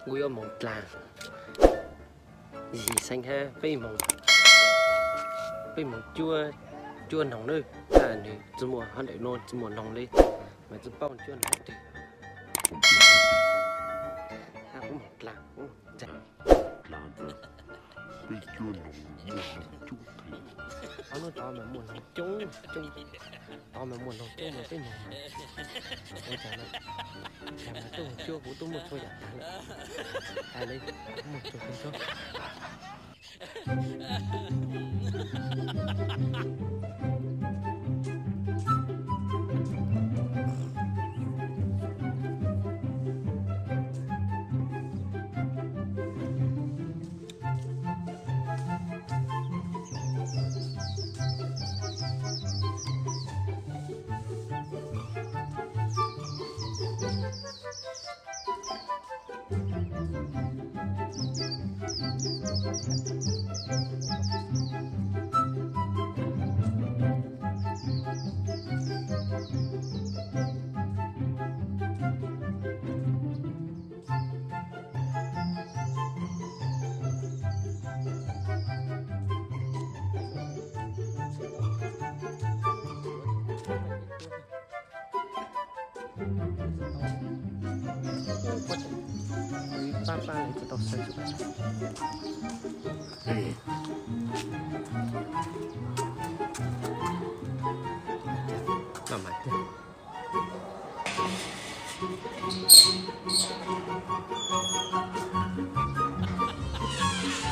Kuv yuav moog dlaag. Yim xeeb hab peb moog, peb moog cuab, cuab noog nawb. Thaum nws tsi muaj hov ntawm no tsi muaj noog le, mas tsi paub cuab noog twg. Hab kuv moog dlaag, kuv moog ntseeg. Qhov nuav tod mas muaj noog coob coob, tod mas muaj noog coob mas peb moog mas, ua cas mas, cas mas tuaj moog cuab kuv tub muaj txhua yam taag lawm. Hais le, muaj txhua txhua.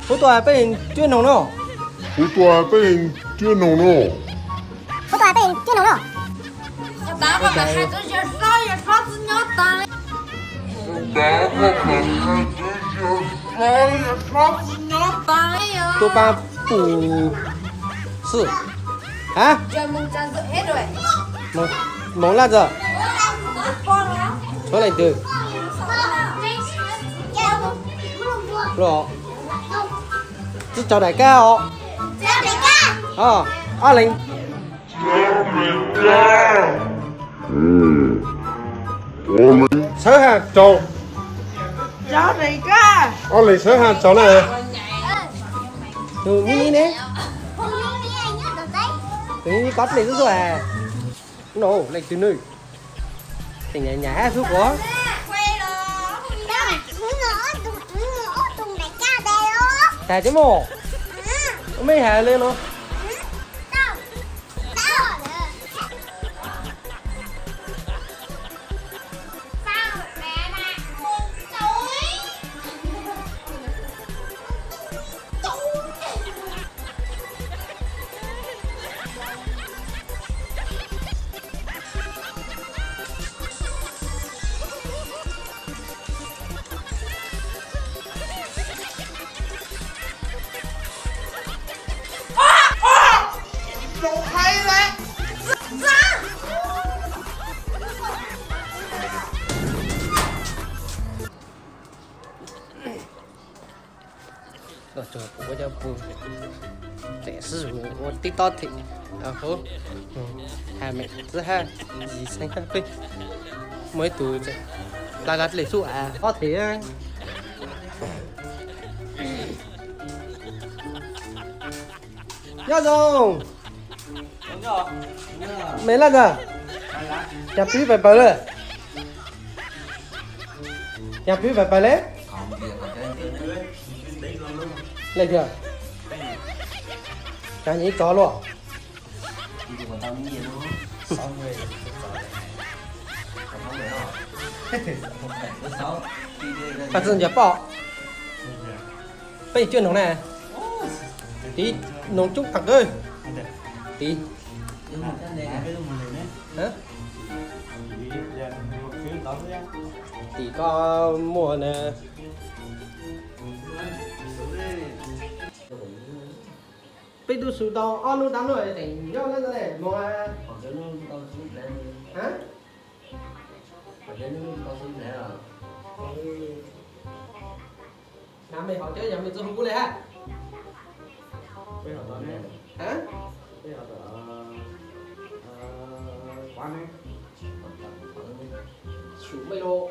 Huv tuaj peb cuab noog no. Huv tuaj peb cuab noog no. Huv tuaj peb cuab noog no. Tuaj pab pum xwb. Hab? Moog laj ntawd. Tshuav leej twg? Tsi tsaug daim kab os. Ob leeg. Sawv has tsaug. Ob leeg sawv has tsaug na. Tus mi ne? Tus mi kov dlej xub xub. No leej twg nws. Tes nyam nyam hab xub quav. Tas teb mog. Mej has le no. Los tsuag kuv ua cov pug, tes sib ua tib tob them, hab me txwv hab yim xeeb hab peb, muaj ib tug dlej dlej xub as ob them. Nyob zoo. Me laj ntag. Cas pib pais pawg le? Cas pib pais pawg le? Le tiag. Cas nyiam ib tsov luaj. Paj txwj ncaws poj. Peb cuab noog na. Tiv, noog coob tag kawg. Tiv. Tim koj muaj na. Peb tub su tau ob hnub tau hnub teem nyob lawm ntawd moog. Nav mej hom cawb yog mej tsi hu kuv le hab. Sum mej los.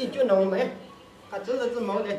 Ib cuab noog mas, qas txwv txwv mov li.